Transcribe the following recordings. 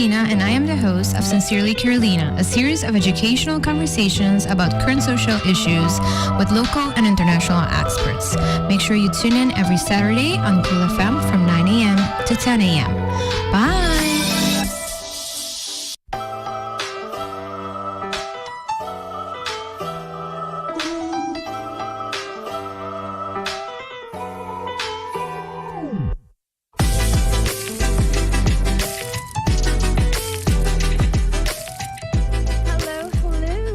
Carolina and I am the host of Sincerely Carolina, a series of educational conversations about current social issues with local and international experts. Make sure you tune in every Saturday on Cool FM from 9 a.m. to 10 a.m. Bye! Hello, hello.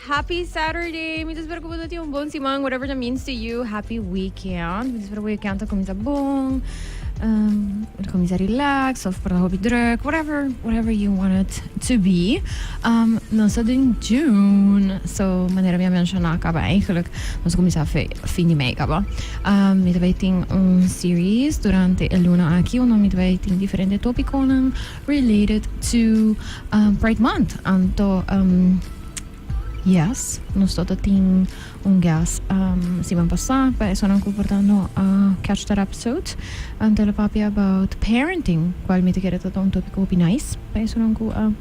Happy Saturday. Mi ta spera ku bo tin un bon siman, whatever that means to you. Happy weekend. Mi ta spera ku weekend ta kuminsá bon. Um, kuminsá relax of por ta hopi druk, whatever, whatever you want it to be. Um, nos ta den June, so manera mi a menshoná kaba eigenlijk, nos a kuminsá fe fin di mei kaba. Um, mi ta bai tin un series durante e luna aki unda mi ta bai tin diferente tópikonan related to um, Pride Month. Anto, um, yes, nos ta tin un guest um, siman pasá, pa esonan ku por ta no a catch that episode. Anto el a papia about parenting, kual mi ta kere ta un tópiko hopi nice pa esonan ku a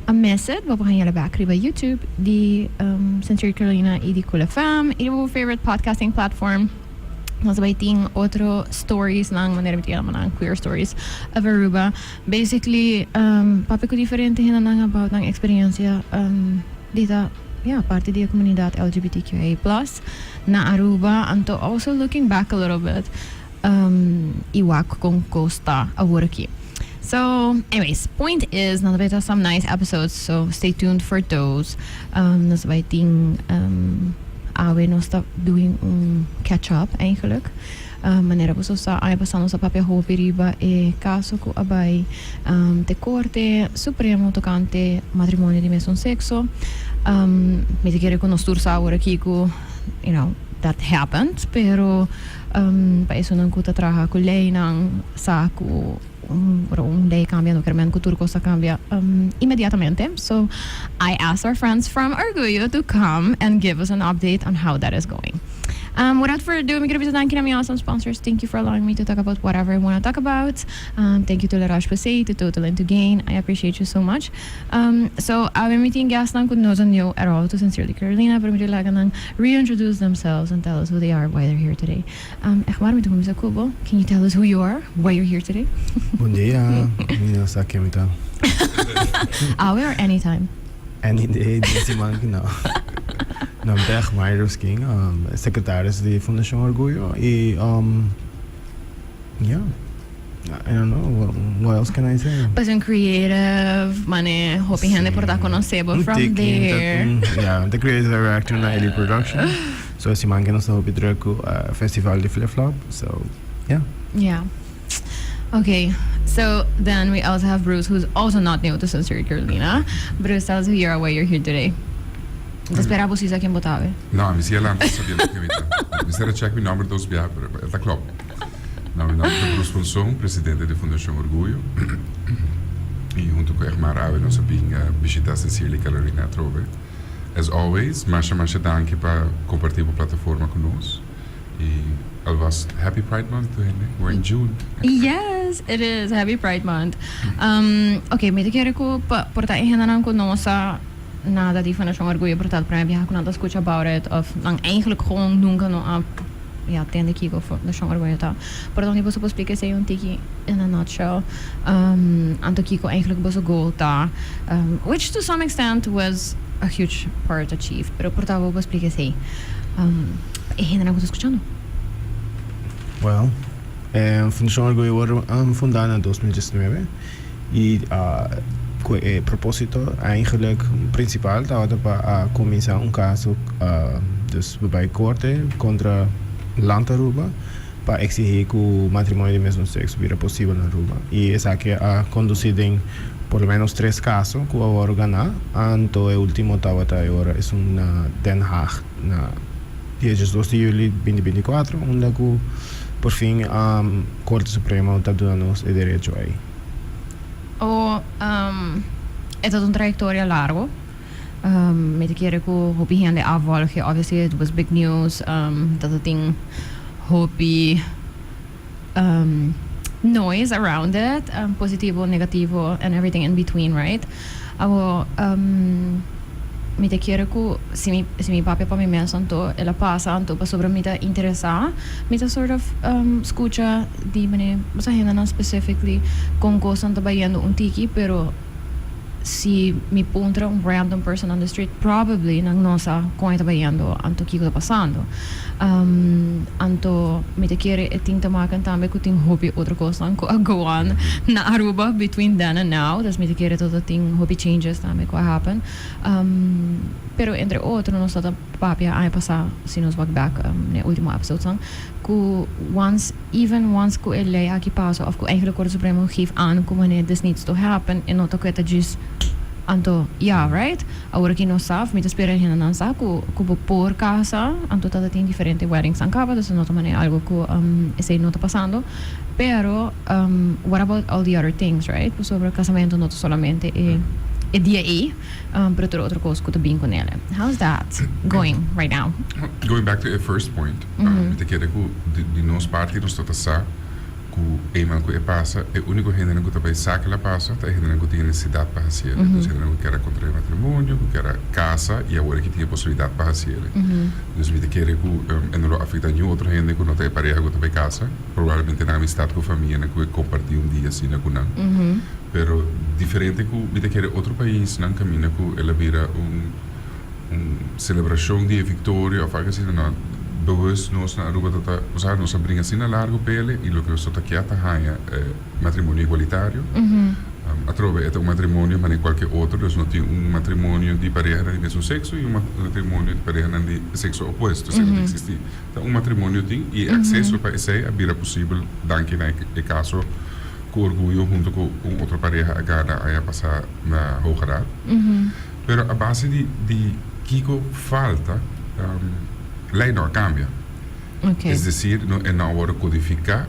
a miss it. Bo por haña el bek riba YouTube di um, Sincerely Carolina i di Cool FM i riba bo favorite podcasting platform. Nos ta bai tin otro stories nan, manera mi ta yama nan, queer stories of Aruba. Basically, um, papia ku diferente hendenan about nan experiencia um, di ta ja, parti di e comunidad LGBTQIA plus na Aruba. Anto also looking back a little bit um, i wak kon kos ta awor aki. So, anyways, point is, nos ta bai ta some nice episodes, so stay tuned for those. Um, nos ta bai tin um, awe nos ta doing un catch up eigenlijk. Um, manera boso sa, aña pasá nos a papia hopi riba e kaso ku a bai um, te Korte Supremo tokante matrimonio di mesun sekso. Um, mi ta kere ku nos tur sa awor aki ku, you know, that happened, pero um, pa esunnan ku ta traha ku leynan sa ku un, ora un ley kambia no kier men ku tur kos ta kambia um, inmediatamente. So I asked our friends from Orguyo to come and give us an update on how that is going. Without further ado, mi quiero bisa danki na mi awesome sponsors. Thank you for allowing me to talk about whatever I want to talk about. Thank you to La Roche-Posay, to Total and to Gain. I appreciate you so much. So, awe mi tin guestnan cu no ta new at all to Sincerely Carolina, pero mi ta laga nan reintroduce themselves and tell us who they are, why they're here today. Egmar, mi ta cuminsa cu bo. Can you tell us who you are, why you're here today? Bon dia, mi no sa ken mi ta. Awe or anytime? Any day den siman ki no. No, mi ta Egmar Ruskin, secretaris di Fundacion Orguyo y yeah, I don't know, what else can I say? Pues un creative, mane hopi hende por ta conoce bo from there. Yeah, mi ta creative director na Elite Production. So e siman ki nos ta hopi druk cu festival di Flip Flop, so yeah. Yeah. Okay, so then we also have Bruce, who's also not new to Sincerely Carolina. Bruce, tell us who you are, why you're here today. Mi ta spera bo si sa ken bo ta awe. No, mi si a lanta sabia loke mi ta. Mi mester a check mi nomber dos bia, pero e ta klop. No, mi nomber ta Bruce Ponson, presidente di Fundacion Orguyo. Y hunto cu Egmar awe nos a bin bishita Sincerely Carolina atrobe. As always, masha masha danki pa comparti bo plataforma cu nos. Y alvast Happy Pride Month to hende. We're in June. Yes, it is. Happy Pride Month. Ok, mi ta kere ku pa por ta e hendenan ku no sa nada di Fundashon Orguyo por ta e prome biaha ku nan ta skucha about it of nan eigenlijk gewoon nunka no a ya tende kiko Fundashon Orguyo ta. Por ta boso por splika esei un tiki in a nutshell. Anto kiko eigenlijk boso goal ta, which to some extent was a huge part achieved, pero por ta bo por splika esei. E hendenan ku ta skuchando. Well, e Fundashon Orguyo wòrdu fundá na 2019 i ku e propósito eigenlijk prinsipal tabata pa a kuminsá un kaso, dus pa bai korte kontra Land Aruba pa eksihí ku matrimonio di mesmo sekso bira posibel na Aruba. I esaki a kondusí den por lo menos tres kaso ku a wòrdu ganá, anto e último tabata e ora esun na Den Haag. Na dia diesdos di juli 2024 unda ku por fin Korte Supremo ta duna nos e derecho ei. O E ta un trayectoria largo. Mi ta kere ku hopi hende a volge. Obviously it was big news. Ta ta tin hopi. noise around it, positivo, negativo and everything in between, right? Awo, mi ta kere ku si mi papia pa mi mes, anto el a pasa anto pasobra mi ta interesá, mi ta sort of skucha di manera basta hendenan specifically kon kosnan ta bayendo un tiki, pero si mi puntra un random person on the street, probably nan no sa kon e ta bayendo anto kiko ta pasando. Anto mi ta kere e tin te maken tambe ku tin hopi otro kosnan ku a go on na Aruba between then and now, dus mi ta kere tot tin hopi changes tambe ku a happen. Pero entre otro nos ta papia aña pasá, si nos wak back na e último episodes nan, ku once, even once ku e lei aki pasa òf ku eigenlijk Korte Supremo geeft aan ku wanneer this needs to happen, e no ta ku e ta djis anto ya, right? Awor aki nos sa, mi ta spera hendenan sa ku bo por kasa, anto ta tin diferente weddings nan kaba, dus no ta manera algo ku esei no ta pasando. Pero what about all the other things, right? Pasobra kasamentu no ta solamente e dia ei, pero tur otro kos ku ta bin ku nele. How's that going right now? Going back to e first point, mi ta kere ku di nos parti nos ta sa ku eenmaal ku e pasa, e úniko hendenan ku ta bai sa ku el a pasa ta e hendenan ku tin nesesidat pa hasiel. Dus hendenan ku kier a kontraé matrimonio, ku kier a kasa i awor aki tin e posibilidat pa hasiel. Dus mi ta kere ku e no lo afektá niun otro hende ku no ta e pareha ku ta bai kasa. Probablemente nan amistat ku famianan ku e kompartí un dia asina ku nan. Pero diferente ku mi ta kere otro paisnan kaminda ku el a bira un selebrashon di e viktoria òf algu asina, no. Bewust nos na Aruba ta ta, osea nos a bringa asina largu p'ele i loke nos ta kia ta haña e matrimonio igualitario. Atrobe e ta un matrimonio manera kualke otro, dus no tin un matrimonio di parehanan di mesun sekso i un matrimonio di parehanan di sekso opuesto, esei no ta eksistí. Ta un matrimonio tin i e akseso pa esei a bira posibel danki na e kaso ku Orguyo hunto ku un otro pareha a gana aña pasá na Hoge Raad. Pero a base di kiko falta, lei no a kambia. Es desir, e no a wòrdu kodifiká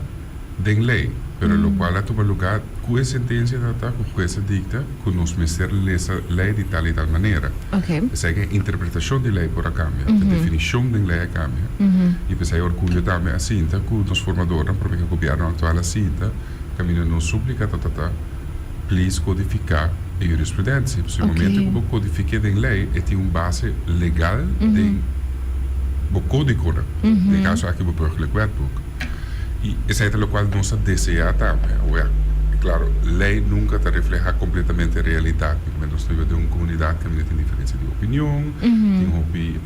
den lei, pero lokual a tuma lugá ku e sentensia ta ta ku hues a dikta ku nos mester lesa lei di tal i tal manera. P'esei ku e interpretashon di lei por a kambia, e definishon den lei a kambia. I p'esei Orguyo tambe a sinta ku nos formadornan promé ku e gobièrnu aktual a sinta kaminda nos súplika ta ta ta please kodifiká e jurisprudensia. Pasobra e momento ku bo kodifik'é den lei e tin un base legal den bo kódigonan, den e kaso aki bo Burgerlijk Wetboek. I esei ta lokual nos ta deseá tambe. Awor, klaro, lei nunka ta reflehá kompletamente realidat. Mientras nos ta biba den un komunidat kaminda tin diferensia di opinion, tin hopi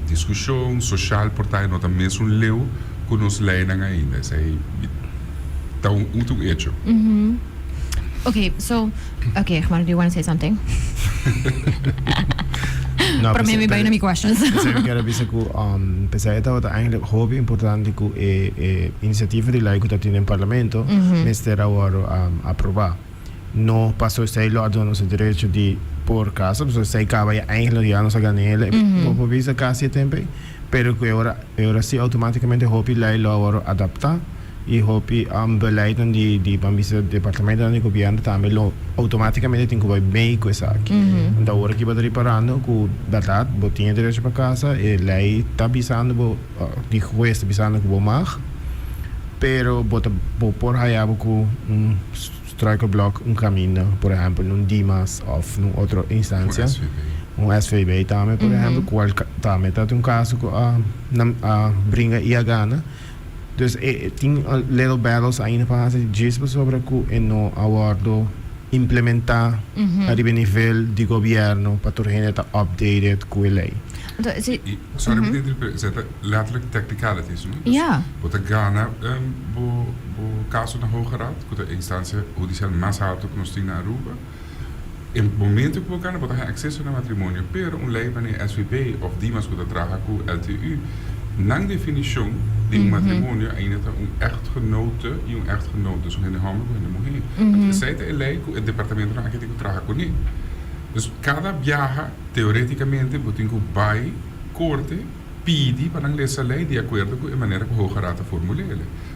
diskushon soshal por ta e no ta mesun leu ku nos leinan ainda. Esei ta un echo. Okay, so, okay, Gmar, do you want to say something? No, Promé mi bai na mi questions. P'esei mi kier a bisa ku p'esei e tabata eigenlijk hopi importante ku e inisiativa di lei ku ta tin den parlamento mester a wòrdu aprobá. No paso esei lo a duna nos e derecho di por kasa, pasobra esei kaba ya eigenlijk ya nos a gana el, bo por bisa kasi e tempu ei, pero ku e ora e ora si outomátikamente hopi lei lo a wòrdu adaptá. I hopi beleidnan di ban bisa departamentonan di gobierno tambe lo automaticamente tin cu bay mee cu esaki. Anto awor aki bo ta riparando cu berdad bo tin e derecho pa casa, e ley ta bisando bo, di huez ta bisando cu bo mag, pero bo ta bo por haya bo cu un struikelblok, un caminda, por ehempel un Dimas of un otro instancia, un SVB tambe por ehempel, cual tambe ta un caso cu a a bringa y a gana. Dus e tin little battles ainda pa hasi djis pasobra ku e no a wòrdu implementá ariba e nivel di gobièrnu pa tur hende ta updated ku e lei. I, sorry mi ta interrumpí, esei ta letterlijk technicalities, no? Dus bo ta gana bo bo kaso na Hoge Raad, ku ta e instansia hudisial mas haltu ku nos tin na Aruba. E momento ku bo gana bo ta haña akseso na matrimonio, pero un lei manera SVB òf Dimas ku ta traha ku LTU, nan definishon di un matrimonio ainda ta un echtgenote i un echtgenoot, dus un hende hòmber ku hende muhé. Anto esei ta e lei ku e departamentonan aki tin ku traha kuné. Dus kada biaha teoretikamente bo tin ku bai korte pidi pa nan lesa lei di akuerdo ku e manera ku Hoge Raad a formul'é.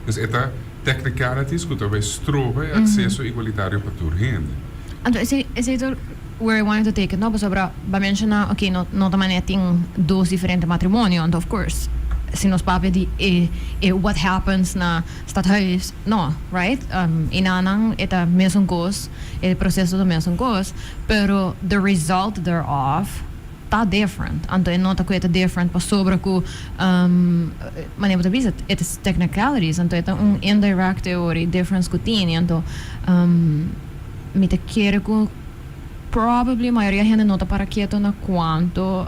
Dus e ta technicalities ku ta bai stroba e akseso igualitario pa tur hende. Anto esei esei ta where I wanted to take it, no? Pasobra bo a menshoná, oké, no no ta manera tin dos diferente matrimonio, anto of course. Si nos papia di e e what happens na stadhuis, no, right? Enanan e ta mesun cos, e proceso ta mesun cos, pero the result thereof ta different. Anto e no ta cu e ta different pasobra cu, manera bo ta bisa, it is technicalities, anto e ta un indirect theory difference cu tini. Anto mi ta kere cu probably mayoria hende no ta para keto na cuanto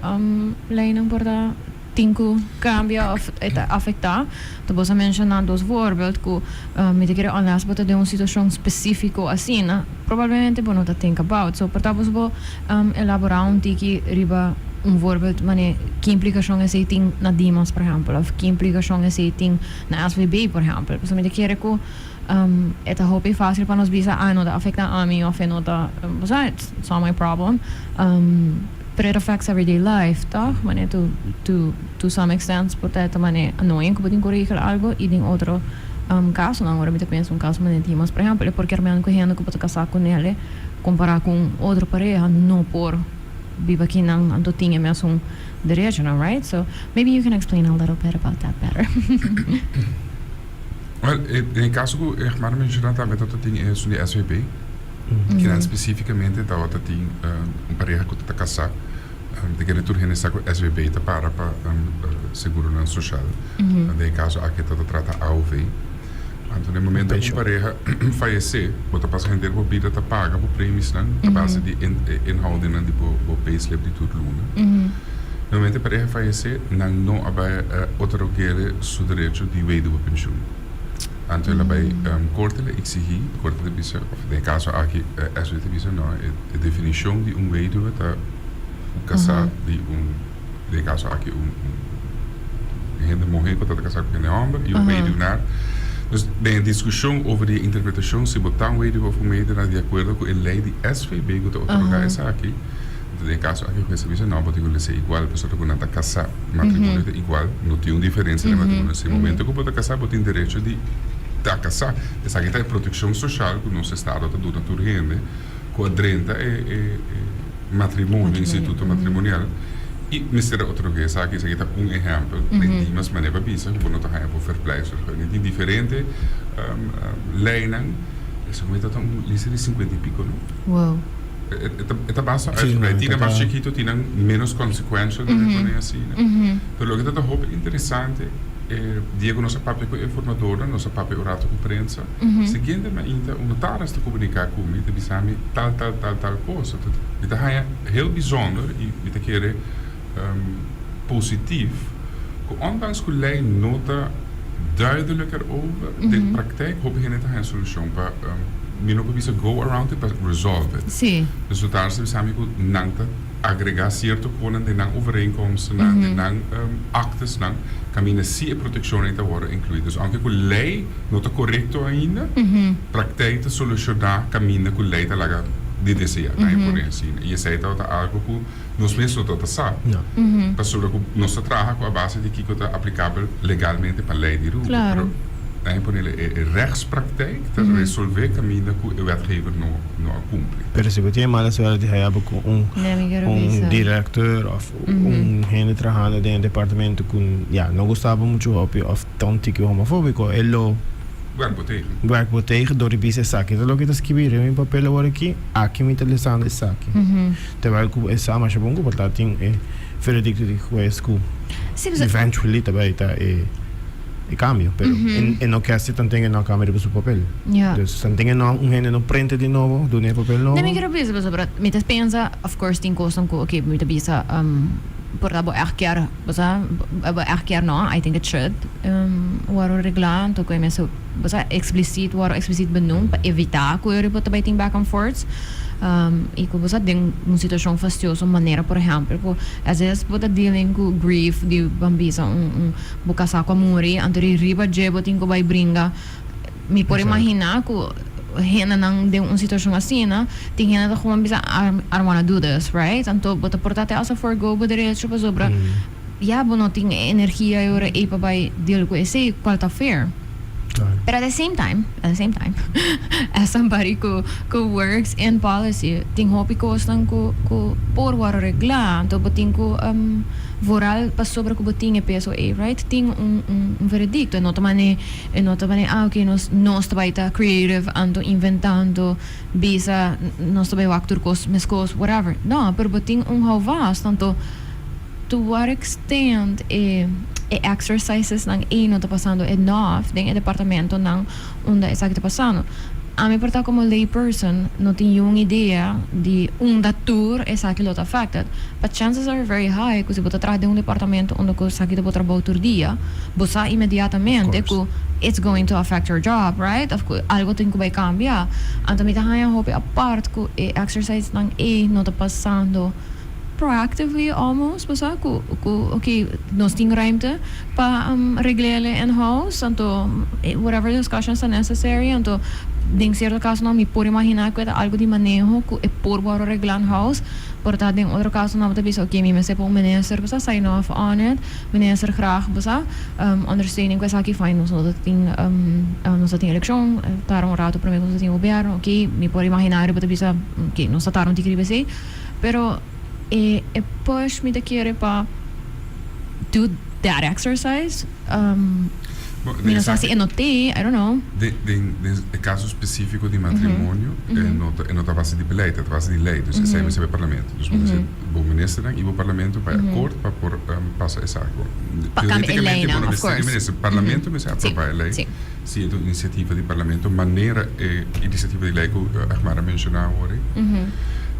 leynan por ta tin cu cambia of e ta afecta. Ta bo sa menciona dos voorbeeld cu mi ta kere unless bo ta den un situacion specifico asina, probablemente bo no ta think about. So por ta boso bo elabora un tiki riba un voorbeeld mane ki implicacion esey tin na Dimas por ehempel of ki implicacion esey tin na SVB por ehempel. Pasobra mi ta kere cu e ta hopi facil pa nos bisa ah e no ta afecta ami of e no ta, bo sa, it's not my problem. Pero it affects everyday life, toch? Mane to to to some extent por ta ta mane annoying ku bo tin ku regel algo i den otro kasonan ora mi ta pensa un kaso mane Dimas por ehempel e por kier men ku hende ku bo ta kasá ku nele kompará ku un otro pareha no por biba kinan anto tin e mesun derechonan, right? So maybe you can explain a little bit about that better. Well, den e kaso ku Egmar a menshoná tambe ta tin esun di SVB. Kinan spesífikamente tabata tin un pareha ku ta kasá. Ta kere tur hende sa ku SVB ta para pa seguronan soshal. Den e kaso aki ta trata AOV. Anto den momento ku un pareha fayesé, bo ta pasa henter bo bida ta paga bo premisnan a base di e inhoudingnan di bo payslip di tur luna. Den momento e pareha fayesé, nan no a bai otorg'é su derecho di weduwepenshun. Anto el a bai korte el a eksigí, korte ta bisa, òf den e kaso aki SW ta bisa, no, e definishon di un weduwe ta un kasá di un, den e kaso aki un hende muhé ku ta kasá ku hende hòmber i un weduwnaar. Dus den e diskushon over di e interpretashon si bo ta un weduwe òf un weduwnaar di akuerdo ku e lei di SVB ku ta otorgá esaki, anto den e kaso aki hues a bisa, no, bo tin ku lesa igual pasobra ku nan ta kasá. Matrimonio ta igual, no tin un diferencia den matrimonio. Si momento cu bo ta casá, bo tin derecho di ta casá. Esaki ta e proteccion social cu nos estado ta duna tur hende cu a drenta e e matrimonio, instituto matrimonial. Y mester a otorga esaki. Esaki ta un ehempel den dimas manera pa bisa cu bo no ta haña bo verpleegzorg. Tin diferente leynan. Esaki ta un lista di cincuenta y pico, no? Wow. E ta basta uitgebreid. Tin nan mas chikito, tin nan menos consecuencial den e pone asina. Pero loke ta ta hopi interesante, e dia ku nos a papia ku e formadornan, nos a papia un rato ku prensa, siguiente mainta un notaris ta komuniká ku mi, ta bisa mi tal, tal, tal, tal kos. Mi ta haña heel bijzonder i mi ta kere positief ku ondanks ku lei no ta duidelijk erover, den praktijk hopi hende ta haña solushon pa mi no por bisa go around it, pa resolve it. Dus notaris ta bisa mi ku nan ta agregá sierto konan den nan overeenkomstennan, den nan aktesnan, kaminda si e protekshon ei ta wòrdu inkluí. Dus ounke ku lei no ta korekto ainda, praktijk ta solushoná kaminda ku lei ta laga di deseá, nan e pone asina. I esei tabata algu ku Nos mes no ta sa, pasobra ku nos ta traha ku a base di kiko ta aplikabel legalmente pa lei di Aruba. Pero nan e ponele e rechtspraktijk ta resolve kaminda ku e wetgever no no a kumpli. Pero si bo tin e mala suerte di haya bo ku un un directeur of un hende trahando den e departamento ku ya no gusta bo muchu hopi of ta un tiki homofobiko e lo Werk bo tegen. Werk bo tegen dor di bisa esaki ta loke ta skibi riba mi papel awor aki, aki mi ta lesando esaki. Terwijl ku e sa masha bon ku por ta tin e veredicto di hues ku eventually ta bai ta e e cambio. Pero e no kier si tanten e no a cambia riba su papel. Dus tanten e no un hende no prente di nobo duna e papel nobo. Mi kier bisa pasobra mi ta pensa of course tin cosnan ku oke mi ta bisa por ta bo echt kier bo sa bo echt kier no I think it should wòrdu reglá anto ku e mester bo sa expliciet wòrdu expliciet benoemd pa evitá ku e por ta bai tin back and forth i ku bo sa den un situashon fastioso manera por ehèmpel ku as es bo ta dealing ku grief di ban bisa un un bo kasá ku a muri anto di riba dje bo tin ku bai bringa mi por imaginá ku hendenan den un situashon asina tin hende ta gewoon bisa I don't wanna do this right anto bo ta por ta te asa forgo bo derecho pasobra ya bo no tin e energia e ora ei pa bai deal ku esei kual ta fair. Pero at the same time, at the same time, as somebody ku works in policy, tin hopi kosnan ku por wòrdu reglá, anto bo tin ku vooral pasobra ku bo tin e peso ei, right? Tin un veredicto, e no ta mane, e no ta mane, ah ok, nos ta bai ta creative anto inventando bisa nos ta bai wak tur kos meskos, whatever. No, pero bo tin un houvast, anto to what extent e exercises nan ei no ta pasando enough den e departamentonan unda esaki ta pasando. Ami por ta como lay person no tin niun idea di unda tur esaki lo ta affected, but chances are very high ku si bo ta traha den un departamento unda ku esaki ta bo trabou tur dia, bo sa inmediatamente ku it's going to affect your job, right? Of ku algo tin ku bai kambia. Anto mi ta haña hopi apart ku e exercise nan ei no ta pasando proactively almost, bo sa ku ok, nos tin ruimte pa reglele in house, anto whatever discussions ta necessary. Anto den cierto casonan mi por imagina ku e ta algo di maneho ku e por wòrdu regla in house, por ta den otro casonan bo ta bisa, ok, mi mester pa un minister, bo sa, sign off on it, minister graag, bo sa, understanding ku esaki fine, nos no ta tin nos ta tin eleccion tara un rato prome ku nos ta tin gobierno, ok, mi por imagina riba ta bisa, ok, nos ta tara un tiki riba esei. Pero e push mi ta kere pa do that exercise. Mi no sa si e no te, I don't know. Den e caso specifico di matrimonio, e no ta base di beleid, e ta base di ley. Dus esey mester bay parlamento. Dus bo mester bo ministernan y bo parlamento bay akkoord pa por pasa esaki. Pa cambia e leynan, of course. Teoreticamente bo no mester di minister. Parlamento mester aproba e ley. Si e ta un inisiativa di parlamento manera e inisiativa di lei ku Ahmad a menshoná awor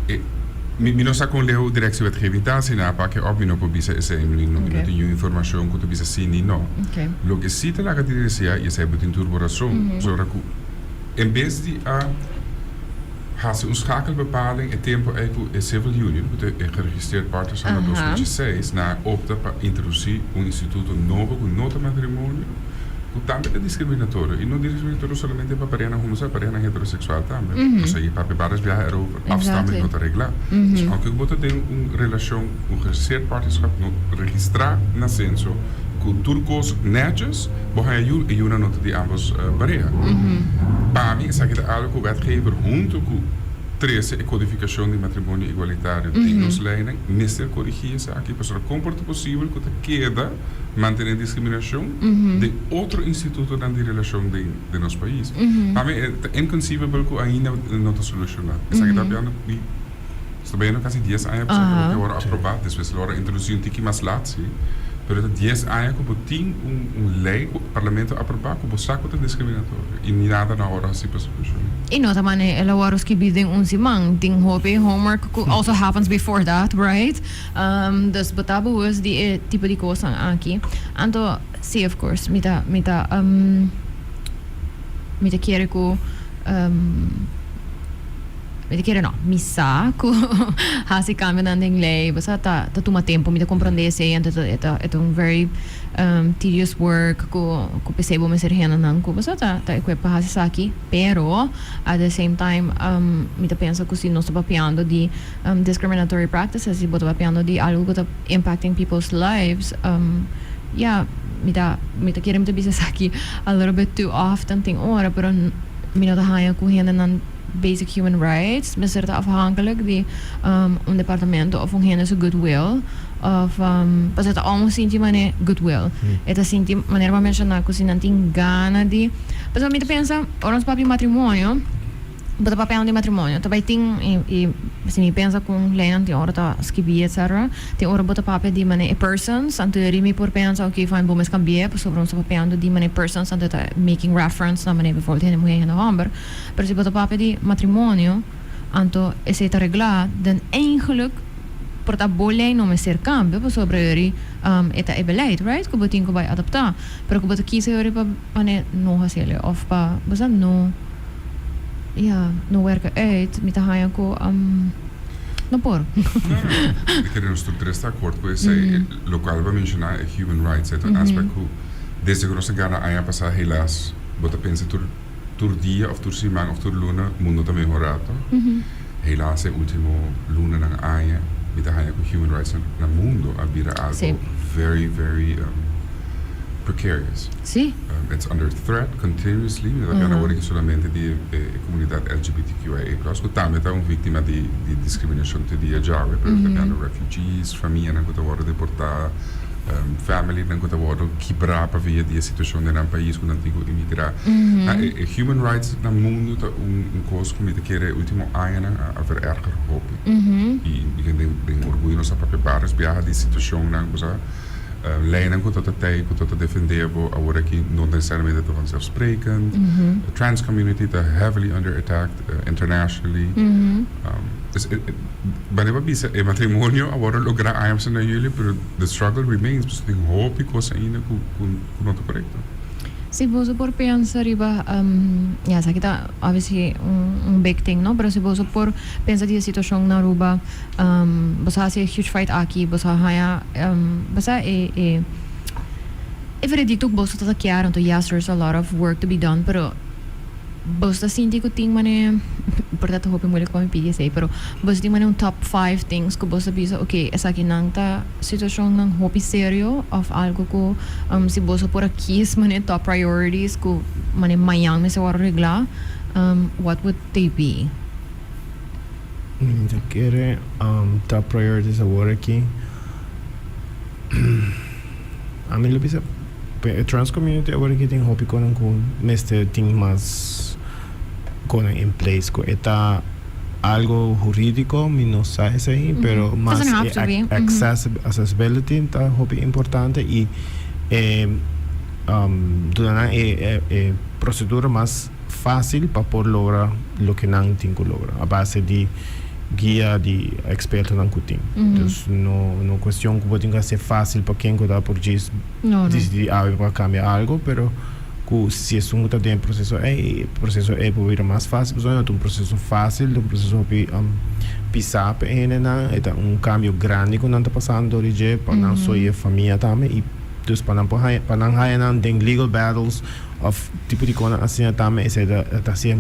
ei. Mi no sa kon leu Directiewetgeving ta asina a pake òf mi no por bisa esei, mi no tin niun informashon ku ta bisa si ni no. Loke si ta laga di deseá, i esei bo tin tur bo rason, pasobra ku en bes di a hasi un schakelbepaling e tempu ei ku e civil union, ku ta e geregistreerd partnerschap na 2006, nan a opta pa introdusí un instituto nobo ku no ta matrimonio, ku tambe ta diskriminatorio, i no diskriminatorio solamente pa parehanan homosexual, parehanan heteroseksual tambe. Nos a papia varios biaha erover, afstamming no ta reglá. Dus aunke ku bo ta den un relashon, un geregistreerd partnerschap, no registrá na senso, ku tur kos nètjes, bo haña yu, e yunan no ta di ambos pareha. Pa mi esaki ta algu ku wetgever huntu ku trese e kodifikashon di matrimonio igualitario den nos leinan mester korigí esaki, pasobra kon por ta posibel ku ta keda mantené diskriminashon den otro institutonan di relashon den nos pais. Pa mi e ta inconceivable ku ainda no ta solushoná. Esaki ta hablando di, ta bayendo kasi dies aña pasá ku e wòrdu aprobá, despues lo wòrdu introdusí un tiki mas lat sí, pero ta dies aña ku bo tin un lei ku parlamento a aprobá ku bo sa ku ta diskriminatorio i nada no a wòrdu hasí pa solushoná. I no ta manera el a wòrdu skibí den un siman. Tin hopi homework ku also happens before that, right? Dus bo ta bewust di e tipo di kosnan aki. Anto, si, of course, mi ta, mi ta, mi ta kere ku, mi ta kere no, mi sa ku hasi kambionan den lei, bo sa, ta, ta tuma tempu. Mi ta komprondé esei, anto e ta, e ta un very tedious work ku, ku p'esei bo mester hendenan ku, bo sa, ta, ta equip pa hasi esaki. Pero, at the same time, mi ta pensa ku si nos ta papiando di discriminatory practices si bo ta papiando di algo ku ta impacting people's lives, ya, mi ta kere mi ta bisa esaki a little bit too often tin ora, pero mi no ta haña ku hendenan basic human rights mester ta afhankelijk di un departamento of un hende su goodwill of pasobra ta almost sinti manera goodwill e ta sinti manera bo a menshoná ku si nan tin gana di, pasobra mi ta pensa ora nos papia matrimonio, bo ta papia di matrimonio ta bai tin i si mi pensa ku un leinan tin ora ta skibí etcetera, tin ora bo ta papia di manera e persons, anto eri mi por pensa, ok, fine, bo mes kambi'é pasobra nos ta papiando di manera persons, anto ta making reference na manera bijvoorbeeld hende muhé hende hòmber, pero si bo ta papia di matrimonio anto esei ta reglá, den eigenlijk por ta bo lei no mester kambia pasobra eri e ta e beleid, right, ku bo tin ku bai adaptá, pero ku bo ta kisa eri pa manera no hasiel òf pa bo sa no. Ja, no werken uit. Mi ta haña ku no por. No, no. Mi kere nos tur tres ta akord ku esei. Lokual bo a menshoná e human rights, e ta un aspect ku desde ku nos a gana aña pasá helaas bo ta pensa tur dia òf tur siman òf tur luna mundo ta mehorá to. Helaas e último lunanan aña mi ta haña ku human rights na mundo a bira algo very, very. precarious. Si. It's under threat continuously. Mi ta papia awor aki solamente di e comunidad LGBTQIA+, cu tambe ta un victima di discriminacion te dia djawe, pero mi ta papiando refugees, famianan cu ta wordo deporta, familynan cu ta wordo kibra pa via di e situacion den nan pais cu nan tin cu imigra. E human rights na mundo ta un cos cu mi ta kere e ultimo añanan a vererger hopi. Y den Orguyo nos a papia varios biaha di situacionnan, bo sa. Leinan ku ta ta tei ku ta ta defendé bo awor aki no nesesariamente ta vanzelfsprekend. The trans community ta heavily under attack internationally. Dus manera bo a bisa e matrimonio a wòrdu lográ aña pasá na juli pero the struggle remains pasobra tin hopi kos ainda ku no ta korekto. Si boso por pensa riba, ya esaki ta obviously un big thing no, pero si boso por pensa di e situacion na Aruba, boso a haci e huge fight aki, boso a haya, basa e e e veredicto cu boso ta ta kier, anto yes there's a lot of work to be done, pero boso ta sinti cu tin mane, por ta ta hopi moeilijk pa mi pidi esey, pero boso tin mane un top five things cu boso ta bisa ok esakinan ta situacionnan hopi serio of algo cu si boso por a kies mane top priorities cu mane mañan mester worde regla, what would they be? Mi ta kere top priorities awor aki. Ami lo bisa e trans community awor aki tin hopi konan ku mester tin mas konan in place ku e ta algo huridiko mi no sa esei pero mas e accessibility ta hopi importante i e duna nan e procedura mas fácil pa por logra loke nan tin ku logra a base di guia di ekspertonan ku tin. Dus no no kuestion ku bo tin ku hasié fácil pa ken ku ta por djis disidí awe pa kambia algu, pero ku si esun ku ta den e proseso ei, e proseso ei por bira mas fácil pasobra no ta un proseso fácil, ta un proseso hopi pisá pa e hendenan, e ta un kambio grandi ku nan ta pasando dor di dje pa nan so i e famia tambe i dus pa nan por haña pa nan haña nan den legal battles. Of tipo di kosnan asina tambe esei ta ta hasié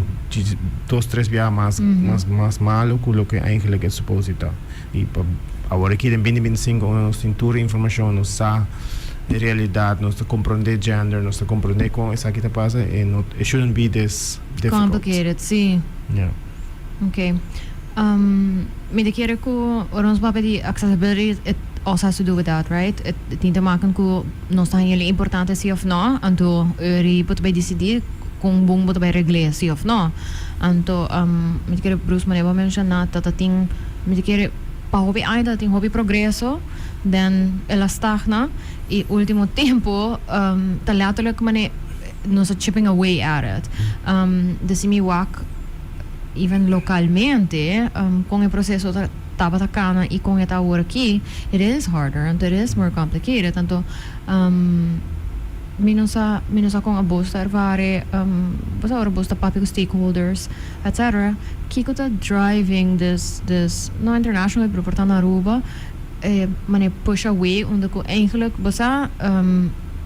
dos tres biaha mas mas mas malo ku loke eigenlijk e supos di ta. I pa awor aki den binti 25 unda nos tin tur e informashon, nos sa e realidat, nos ta komprondé gender, nos ta komprondé kon esaki ta pasa e no it shouldn't be this difficult. Complicated, si. Yeah. Ok. Mi ta kere ku ora nos papia di accessibility it also has to do with that, right? E tin te maken ku nos ta haña li importante si of no, anto uri bo ta bai disidí kon bon bo ta bai regl'é si of no. Anto mi ta kere Bruce manera bo a menshoná ta ta tin mi ta kere pa hopi aña ta tin hopi progreso den el a stagna i ultimo tempu ta letterlijk manera nos ta chipping away at it. Desi mi wak. Even localmente, con e proceso ta tabata cana y con e ta awor aki, it is harder, anto it is more complicated. Anto mi no sa, mi no sa con abos ta ervare, bo sa ora bos ta papia cu stakeholders, etc. Kico ta driving this, this, no internationally, pero por ta na Aruba, e manera push away unda cu eigenlijk, bo sa,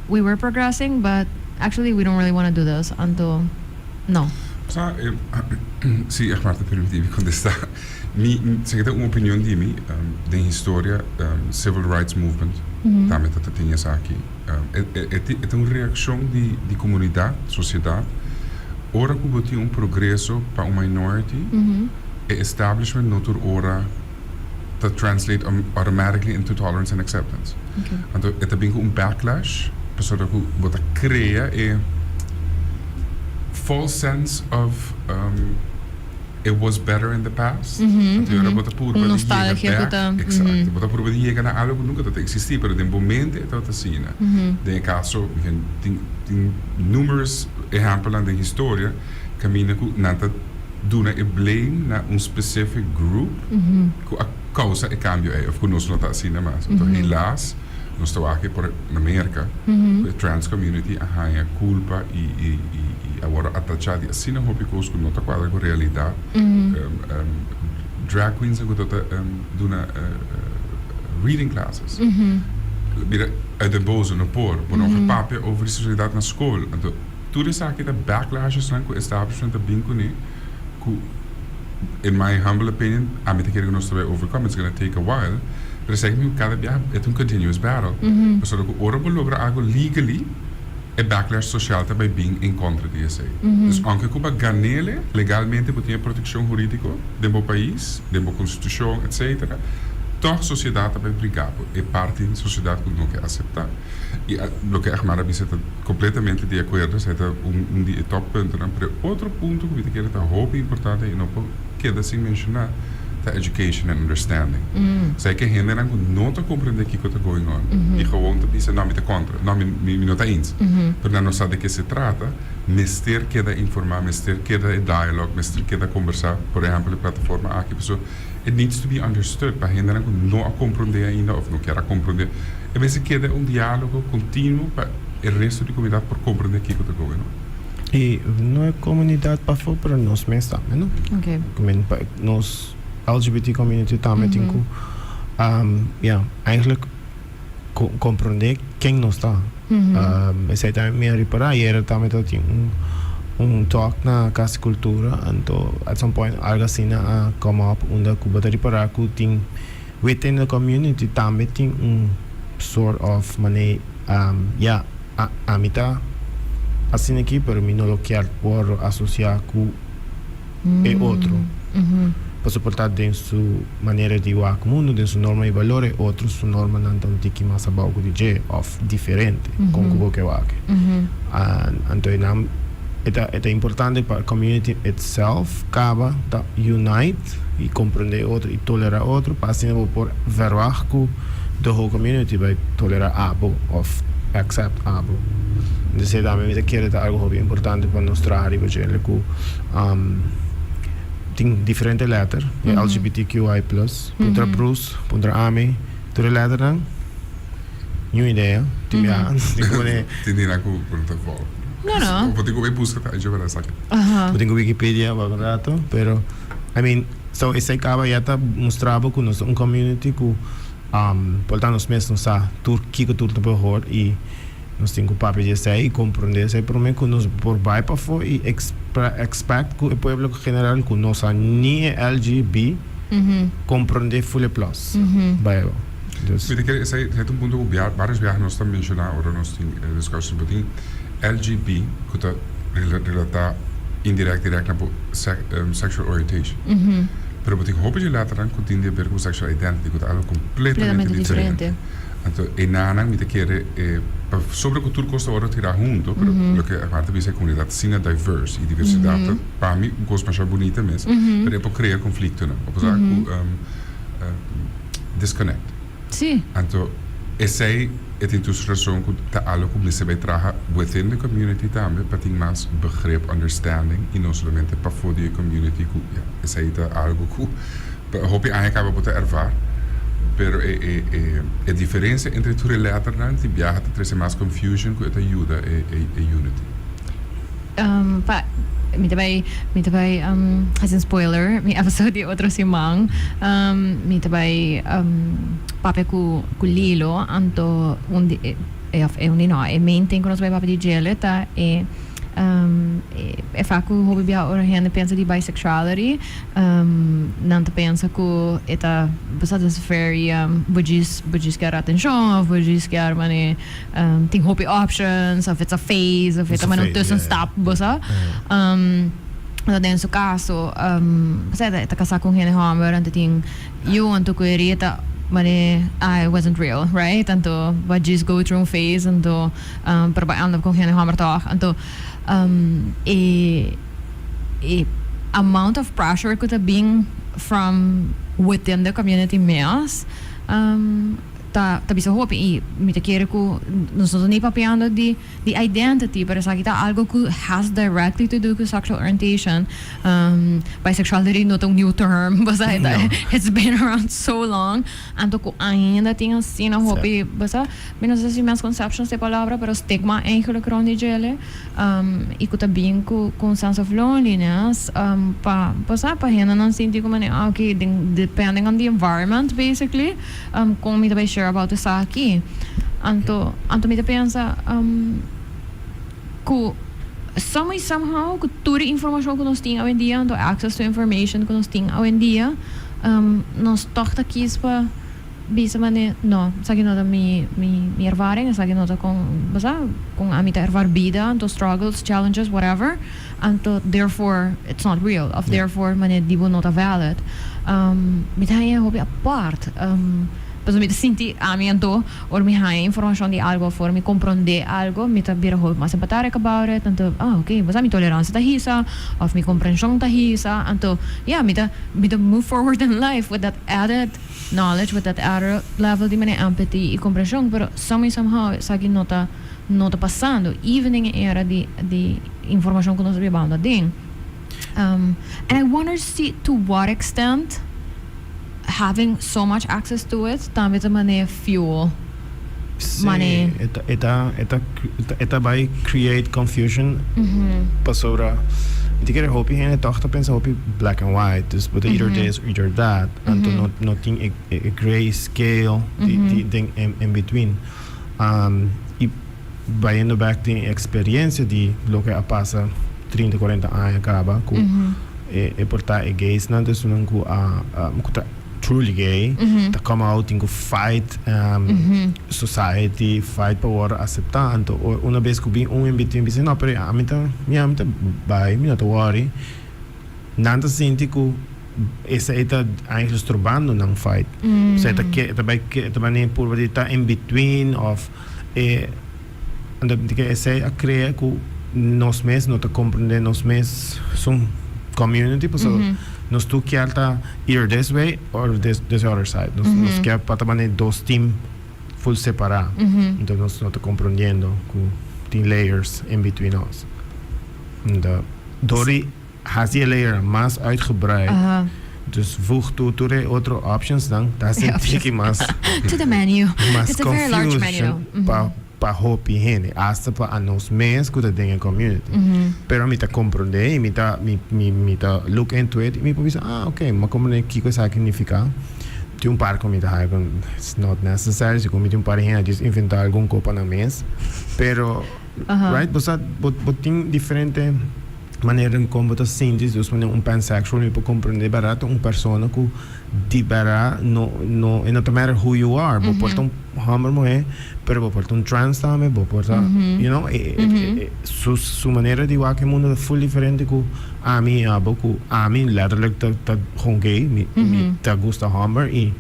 we were progressing, but actually we don't really wanna do this, anto. No. Sa, si Egmar ta permití mi kontestá. Mi, esaki ta un opinion di mi, den historia civil rights movement tambe ta ta tin esaki. E ta un reakshon di komunidat, sosiedat, ora ku bo tin un progreso pa un minority, e establishment no tur ora ta translate automatically into tolerance and acceptance. Anto e ta bin ku un backlash pasobra ku bo ta krea e false sense of it was better in the past. Anto ora bo ta purba di yega bek, exacto, bo ta purba di yega na algo ku nunka tabata existi pero den bo mente e tabata asina. Den e kaso tin numerous ehempelnan den historia kaminda ku nan ta duna e blame na un specific group cu a causa e cambio ey of cu nos no ta asina mas. Enton helaas nos ta wak por na Merca cu e trans community a haya culpa y y y a wordo atacha di asina hopi cos cu no ta cuadra cu realidad. Drag queens cu ta duna reading classes bira uit den boze no por, bo no por papia over di sexualidad na school. Anto Tur esaki ta backlashesnan ku establishment ta bin kuné ku in my humble opinion ami ta kere ku nos ta bai overcome, it's gonna take a while, pero esaki mi kada biaha e ta un continuous battle pasobra ku ora bo logra algo legally. E backlash social ta bay bin en contra di esey. Dus aunke cu bo ganele, legalmente bo tin e proteccion huridico den bo pais, den bo constitucion, etc. Toch sociedad ta bay briga bo, e parti di sociedad cu no ke acepta. Y loke Egmar a bisa ta completamente di acuerdo, esey ta un di e top puntonan. Pero e otro punto cu mi ta kere ta hopi importante y no por keda sin menciona ta education and understanding. Esey ke hendenan cu no ta comprende kico ta going on y gewoon ta bisa no mi ta contra, no mi no ta eens. Pero nan no sa de ke se trata, mester keda informa, mester keda e dialogue, mester keda combersa, por ehempel e plataforma aki, pasobra it needs to be understood pa hendenan cu no a comprende ainda of no kier a comprende. E mester keda un dialogo continuo pa e resto di comunidad por comprende kico ta going on. Y no e comunidad pafó, pero nos mes tambe, no? Ok. Pa nos LGBT community tambe tin cu, ya, eigenlijk comprende ken nos ta. Esey tambe mi a ripara. Ayera tambe tabatin un talk na Cas di Cultura, anto at some point algo asina a come up unda cu bo ta ripara cu tin within the community tambe tin un sort of manera, ya, ami ta asina aki pero mi no lo kier wòrdu asosiá ku e otro. Pasobra por ta den su manera di wak mundu, den su norma i balor, e otro su normanan ta un tiki mas abou ku di dje òf diferente kon ku bo ke wak. Anto e nan e ta e ta importante pa e community itself kaba ta unite i komprendé e otro i tolerá otro pa asina bo por verwagt ku the whole community bai tolerá abo òf accept abo. Entonces tambe mi ta kere ta algo hopi importante pa nos traha riba djele ku tin diferente letter, e LGBTQI plus, puntra Bruce, puntra ami, tur e letternan, niun idea, tin biaha tin ku pone. Tin di nan ku no ta volg. No, no. Bo tin ku bai buska ta dje para esaki. Bo tin ku Wikipedia wak un rato, pero I mean, so esei kaba ya ta mustra bo ku nos ta un community ku por ta nos mes no sa tur kiko tur ta por hor i nos tin ku papia di esei i komprondé esei promé ku nos por bai pafó i expect ku e pueblo general ku no sa ni e LGB komprondé ful e plus. Bai bo. Dus. Mi ta kere esei ta un punto ku barios biaha nos ta menshoná ora nos tin e discussion bo tin LGB ku ta relatá indirect direct na bo sexual orientation pero bo tin hopi dje letternan ku tin di haber ku sexual identity ku ta algo completamente diferente. Anto e nanan mi ta kere e pa sobre ku tur kos ta wòrdu tirá hunto pero loke aparte bisa e komunidat asina diverse i diversidat ta pa mi un kos masha bunita mes pero e por krea konfliktonan apesar ku disconnect. Anto esei e tin tur su rason ku ta algo ku mester bai traha within the community tambe pa tin mas begrip, understanding i no solamente pafó di e community ku ya esei ta algo ku Hopi aña caba bo ta ervaar, pero e e e e diferencia entre tur e letternan tin biaha ta trece mas confusion cu e ta yuda e e e unity. Pa mi ta bai mi ta bai haci un spoiler mi episode di otro siman mi ta bai papia cu cu Lilo anto un di e of e un di no e main thing cu nos bai papia di djele ta e E fak ku hopi bia ora hende pensa di bisexuality, nan ta pensa ku e ta bo sa ta very bo djis bo djis kier atenshon of bo djis kier mane tin hopi options of it's a phase of e ta mane un tussenstap bo sa. Anto den su kaso bo sa e ta kasa ku un hende hòmber anto tin yu anto ku e reta mane ah it wasn't real right anto bo a djis go through un phase anto Pero bo anda con hende homber toch. Anto e e amount of pressure cu ta bin from within the community mes ta ta bisa hopi. Y mi ta kere cu nos no ta ni papiando di di identity pero esaki ta algo cu has directly to do cu sexual orientation. Bisexuality no ta un new term, bo sa, it's been around so long. Anto cu ainda tin asina hopi, bo sa, mi no sa si misconceptions ta e palabra, pero stigma eigenlijk rond di djele, y cu ta bin cu cu un sense of loneliness, pa, bo sa, pa hendenan sinti como manera, ah, ok, den, depending on the environment basically, con mi ta bay share about esaki. Anto, anto mi ta pensa cu some way somehow cu tur e informacion cu nos tin awendia, anto access to information cu nos tin awendia, nos toch ta kies pa. bisa mane, no, esaki no ta mi ervaring, esaki no ta con, basa, con ami ta ervaar bida, anto struggles, challenges, whatever, anto therefore it's not real, of therefore mane di bo no ta valid. Mi ta haña hopi apart, pasobra mi ta sinti ami anto ora mi haña informacion di algo of ora mi comprende algo, mi ta bira hopi mas empathetic about it, anto, ah, ok, basa mi tolerancia ta hisa, of mi comprension ta hisa, anto, yeah, mi ta move forward in life with that added knowledge, with that added level di mane empathy y comprension, pero some way, somehow, esaki no ta pasando, even den e era di informacion cu nos ta bibando aden. And I wonder see to what extent having so much access to it tambe ta mane fuel mane. E ta bay create confusion pasobra mi ta kere hopi hende toch ta pensa hopi black and white, dus bo ta either this or either that, anto no tin e gray scale di den in between. Y bayendo back den experiencia di loke a pasa 30, 40 aña caba cu e por ta e gays nan, dus nan cu ta truly gay ta come out tin cu fight society, fight pa worde acepta. Anto una bes cu bin un in between bisa, "No, pero ami ta bi, mi no ta worry," nan ta sinti cu esey ta eigenlijk strobando nan fight. Esey ta ke ta bay ke ta bay purba di ta in between of e anto cu esey a crea cu nos mes no ta comprende nos mes sun community, pasobra nos tur kier ta either this way or this other side. Nos kier pa ta manera dos team full separa. Anto nos no ta comprendiendo cu tin layers in between us. Anto door di haci e layer mas uitgebreid, dus voeg toe tur e otro options dan, ta sinti cu mas to the menu. Mas It's a very large menu. Confusion pa hopi hende, hasta pa anos mes cu ta den e community. Pero mi ta comprende y mi ta look into it y mi por bisa, "Ah, ok, m'a comprende kico esaki significa." Tin un par cu mi ta haya cu it's not necessary, si cu mi tin un par di hende just inventa algun co pa nan mes. Pero, right, bo sa, bo tin diferente manera en con bo ta sinti, dus wanneer un pansexual mi por comprende barato un persona cu di bera no, it no matter who you are, bo por ta un homber, muher, pero bo por ta un trans tambe, bo por ta, su manera di wak e mundo ta full diferente cu ami, abo, cu ami letterlijk ta gewoon gay, mi ta gusta homber y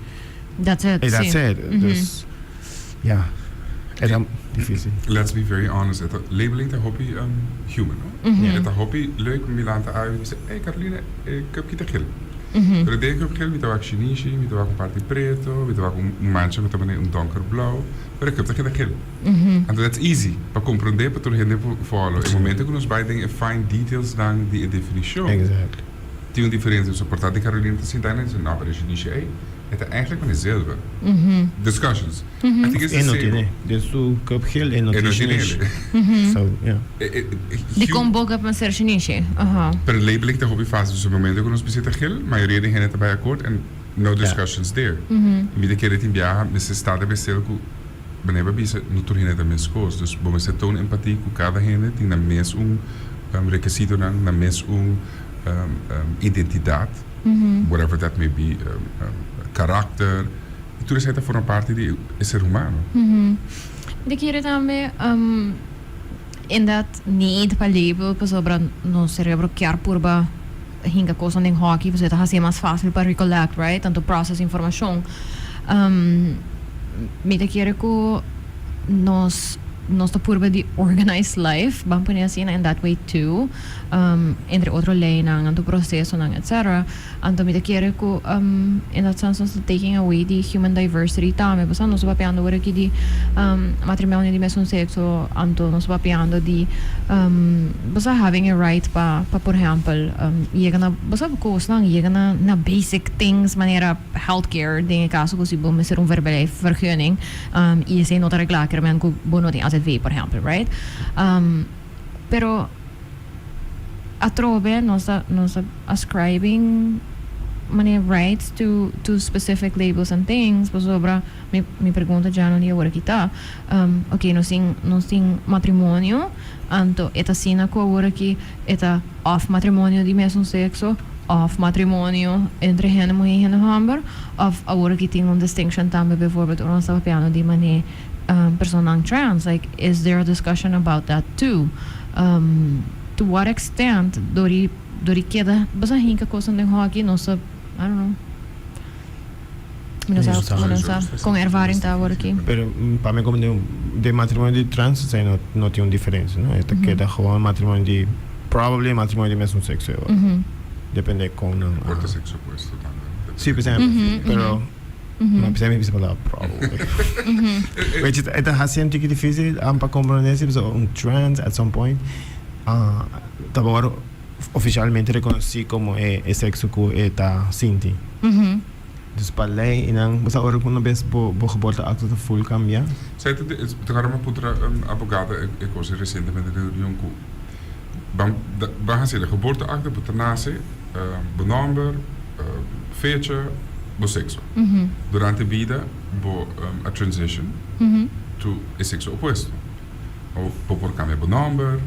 That's it. And that's it. Dus, ja, e ta dificil. Let's be very honest. E labeling ta hopi human, no? E ta hopi leuk mi lanta uit y bisa, "Hey Carolina, e cup ta geel." Pero den cup geel mi ta wak shinishi, mi ta wak un parti preto, mi ta wak un mancha cu ta un donker blauw, pero e cup ta keda geel. And that's easy pa comprende, pa tur hende follow. E momento cu nos bay den e fine details dan di e definicion, tin un diferencia. So por ta di Carolina ta sinta en no, pero shinishi ey, e ta eigenlijk van dezelfde. Discussions. I think it's the E no same. tin, dus su cup geel e no E tin no tin shinishi. Ele. So, yeah. Di con boca pa ser shinishi. Pero labeling ta hopi fácil. So, momento cu nos bisa ta geel, mayoria di hende ta bay akkoord and no discussions there. Mi ta kere tin biaha, mester sta de bestel cu wanneer we bisa, no tur hende ta mes cos. Dus bo mester toon empatie cu cada hende tin na mes un requisito nan, na mes un identidad, whatever that may be, karakter. Y tur esey ta forma parti di e ser humano. Mi kier tambe in that need pa label, pasobra nos cerebro kier purba hinca cos den hoki, pasobra ta haci mas facil pa recollect, right? Tanto process informacion. Mi ta kere cu nos ta purba di organize life, ban pone asina, in that way too. Entre otro leynan, anto procesonan, etc. Anto mi ta kere cu in that sense nos ta taking away the human diversity tambe. Pasobra nos ta papiando awor aki di matrimonio di mesun sexo, anto nos ta papiando di basta having a right pa, por ehempel, yega na basta cosnan, yega na basic things manera healthcare, den e caso cu si bo mester un verblijfvergunning y esey no ta regla kermen cu bo no tin AZV, por ehempel, right? Pero atrobe nos ta ascribing many rights to specific labels and things, pasobra mi pregunta ya no di awor aki ta, ok, nos tin matrimonio, anto e ta asina cu awor aki e ta of matrimonio di mesun sexo. Of matrimonio entre hende muhé i hende hòmber, of awor aki tin un distinction tambe bijvoorbeeld ora nos ta papiando di manera personanan trans, like is there a discussion about that too? To what extent dor di dor di keda basa hinka kosnan den hòki nos ta, I don't know, mi no sa, mi no sa kon ervaring ta awor aki. Pero pa mi komo den matrimonio di trans esei no no tin un diferensia no, e ta keda gewoon matrimonio di probably matrimonio di mesun sekso e ora. Depende kon nan a. Por ta sekso opuesto tambe. Si, por ehempel, pero ma p'esei mi bisa palabra probably. Weet je, e ta hasi un tiki dificil pa comprende si pasobra un trans at some point ta wòrdu oficialmente reconoci como e sekso ku e ta sinti. Dus pa lei i nan, bo sa ora ku una bes bo bo geboorteakte ta full kambia. Sa ta ta kòrda mi a puntra un abogado e kos resientemente den reunion ku ban ban hasi e geboorteakte bo ta nase bo nòmber, fecha, bo sekso. Durante bida bo a transition to e sekso opuesto. Bo por kambia bo nòmber,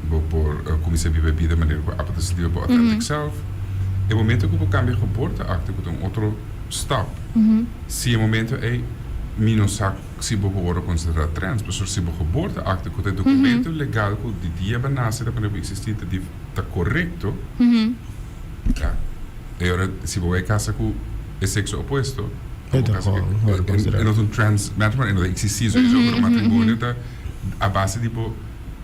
bo por kuminsá biba e bida manera ku abo ta sinti bo authentic self. E momento ku bo kambia geboorteakte ku ta un otro stap, si e momento ei mi no sa si bo por wòrdu konsiderá trans, pasobra si bo geboorteakte ku ta e dokumento legal ku di dia bo nase ta pone bo eksistí ta ta korekto, ya, e ora si bo bai kasa ku e sekso opuesto, E ta wòrdu konsiderá. E no ta un trans matrimonio, e no ta eksistí sowieso, pero matrimonio ta a base di bo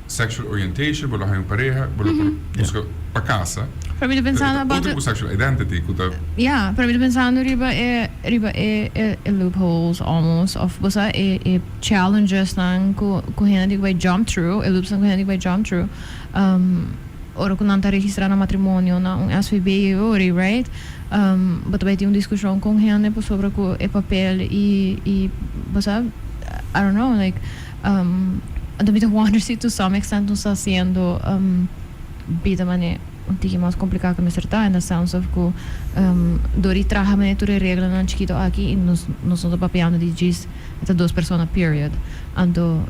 sexual orientation, bo lo haña un pareha, bo lo por buska pa kasa. Pero mi ta pensando about. Otro ku sexual identity ku ta. Ya, pero mi ta pensando riba e riba e e loopholes almost of bo sa e e challenges nan ku ku hende tin ku bai jump through, e loops nan ku hende tin ku bai jump through ora ku nan ta registra nan matrimonio na un SVB e ori, right? Bo ta bai tin un diskushon kon hende pasobra ku e papel i i bo sa I don't know like anto mi ta wonder si to some extent nos ta hasiendo bida mane un tiki mas kompliká ku mester ta in the sense of ku dor di traha mane tur e reglanan chikito aki i nos nos no ta papiando di djis e ta dos persona period anto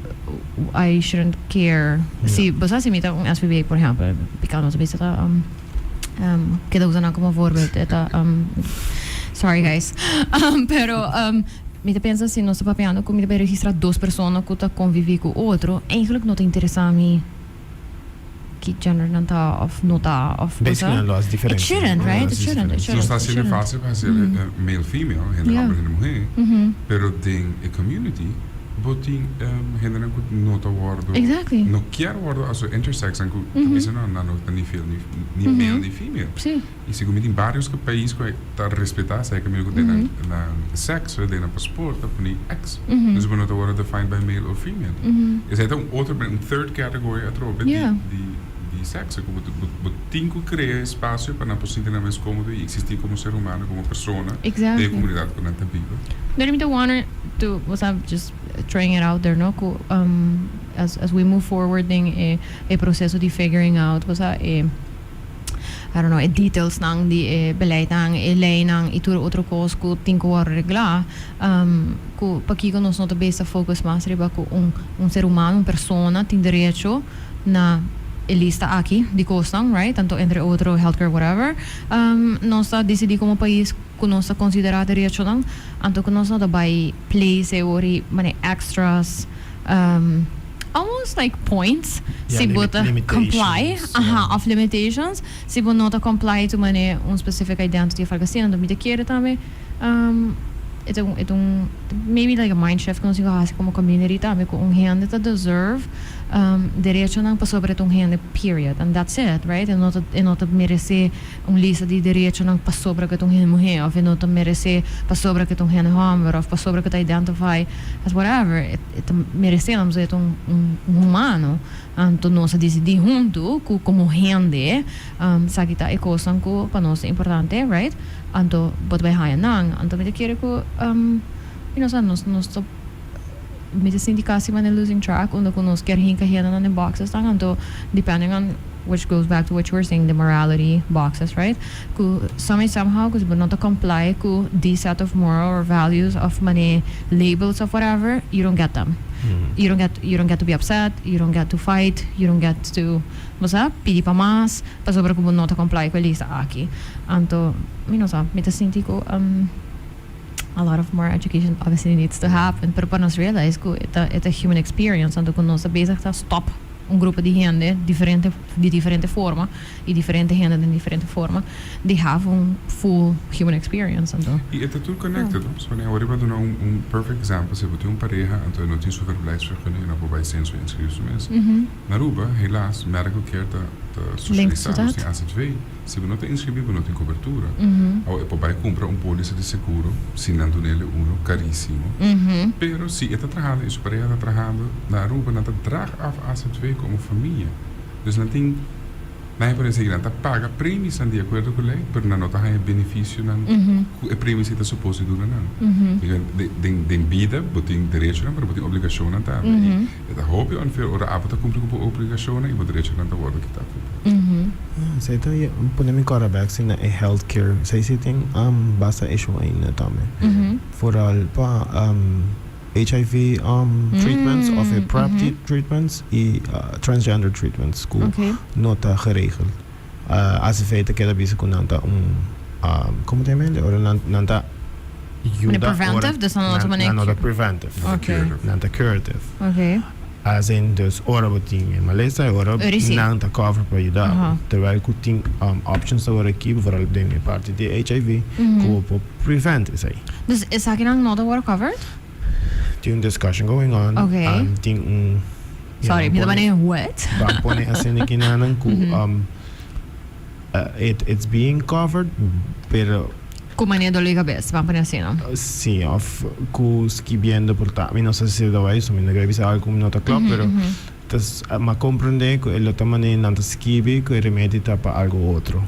I shouldn't care si bo sa si mi ta un SVB por ehempel pika nos a bisa ta. Keda usa nan como voorbeeld e ta sorry guys pero mi ta pensa si nos ta papiando cu mi ta bay registra dos persona cu ta convivi cu otro eigenlijk no ta interesa mi ki gender nan ta of no ta of Basically nan lo haci diferente. It shouldn't right? It shouldn't it shouldn't. Nos ta haciendo facil pa haci male female hende homber hende muhe pero den e community Bo tin hendenan ku no ta wòrdu, no kier wòrdu aso intersex nan ku ta bisa no, nan no ta ni feel ni male ni female. I segun mi tin varios pais ku ta respetá esei kaminda ku den nan nan sekso, den nan pasport ta pone X. Entonces bo no ta wòrdu defined by male or female. Esei ta un otro, un third category atrobe di di sekso ku bo tin ku krea espasio pa nan por sinti nan mes komodo i eksistí komo ser humano, komo persona den e komunidat ku nan ta biba. Dor mi ta wonder to, o sea, just throwing it out there, no, ku as as we move forward den e e proseso di figuring out, o sea, e I don't know, e detailsnan di e beleidnan, e leynan i tur otro kos ku tin ku wòrdu reglá, ku pakiko nos no ta bes ta focus mas riba ku un un ser humano, un persona tin derecho na e lista aki di kosnan, right, tanto entre otro healthcare whatever, nos ta disidí komo pais ku nos ta konsiderá derechonan, anto ku nos no ta bai place e ora i manera extras, almost like points si bo ta comply, aha, of limitations, si bo no ta comply to manera un specific identity of algo asina, anto mi ta kere tambe e ta un, e ta un maybe like a mind shift ku nos tin ku hasi komo community tambe ku un hende ta deserve derechonan pasobra e ta un hende period and that's it right e no ta e no ta merece un lista di derechonan pasobra ku e ta un hende muhé of e no ta merece pasobra ku e ta un hende homber of pasobra ku e ta identify as whatever e ta merece nan pasobra e ta un un humano anto nos a disidí huntu ku komo hende esaki ta e kosnan ku pa nos ta importante right anto bo ta bai haña nan anto mi ta kere ku you know sa nos nos ta Mi ta sinti casi manera losing track unda cu nos kier hinca hendenan den boxes nan anto depending on. which goes back to what you were saying, the morality boxes, right? Ku some somehow, ku bo no ta comply ku this set of moral or values of money labels of whatever, you don't get them. You don't get to be upset, you don't get to fight, you don't get to, bo pidi pa mas, pasobra ku bo no ta comply ku e lista aki. Anto, mi no sa, mi ta sinti ku a lot of more education obviously needs to happen, pero pa nos realize ku e ta human experience, anto ku nos bezig ta stop un grupo di hende diferente di diferente forma i diferente hende di diferente forma di have un full human experience, anto. I e ta tur connected, no? So, awor mi ta duna un perfect example. Si bo tin un pareha, anto no tin su verblijfsvergunning, no por censo inschrijven mes. Na Aruba, helaas, medical care ta socialisa, to nos dat. Tin AZV. Si bo no ta inscribi, bo no tin cobertura. Of e por bay cumpra un polisa di seguro, si nan dun'e uno, carisimo. Pero si e ta trahando i su pareha ta trahando na Aruba, nan ta draag af AZV como famia. Dus nan tin, nan por esey nan ta paga premies di acuerdo cu ley, pero nan no ta haya beneficio nan cu e premies ta supposed duna nan. Den bida, bo tin derecho nan, pero bo tin obligacion nan tambe. E ta hopi unfair ora abo ta cumpli cu obligacion i bo derecho nan ta wordo kita fu. Esey ta pone mi corda back si na e healthcare. Esey si tin basta issue ainda tambe. Vooral pa HIV treatments of e PrEP treatments i transgender treatments ku no ta geregeld. AZV ta keda bisa ku nan ta un como ta yama? Ora nan ta yuda preventive, dus nan no ta nan no ta preventive. Nan ta curative. As in, dus ora bo tin e malesa, ora Ora si. Nan ta cover pa yuda. Terwijl ku tin options awor aki, vooral den e parti di HIV, ku bo por prevent esey. Dus esakinan no ta work covered? Tin un discussion going on. Tin un Sorry, mi ta pone- what? Ban pone asina aki nanan ku it's being covered, pero Ku manera dolor di cabeza, ban pone asina, no? Si, of ku skibiendo por ta. Mi no sa si ta wijs, mi no quiere bisa algo ku no ta klopt, pero tas m'a comprende ku e lo ta manera nan ta skibi ku e remedi ta pa algo otro.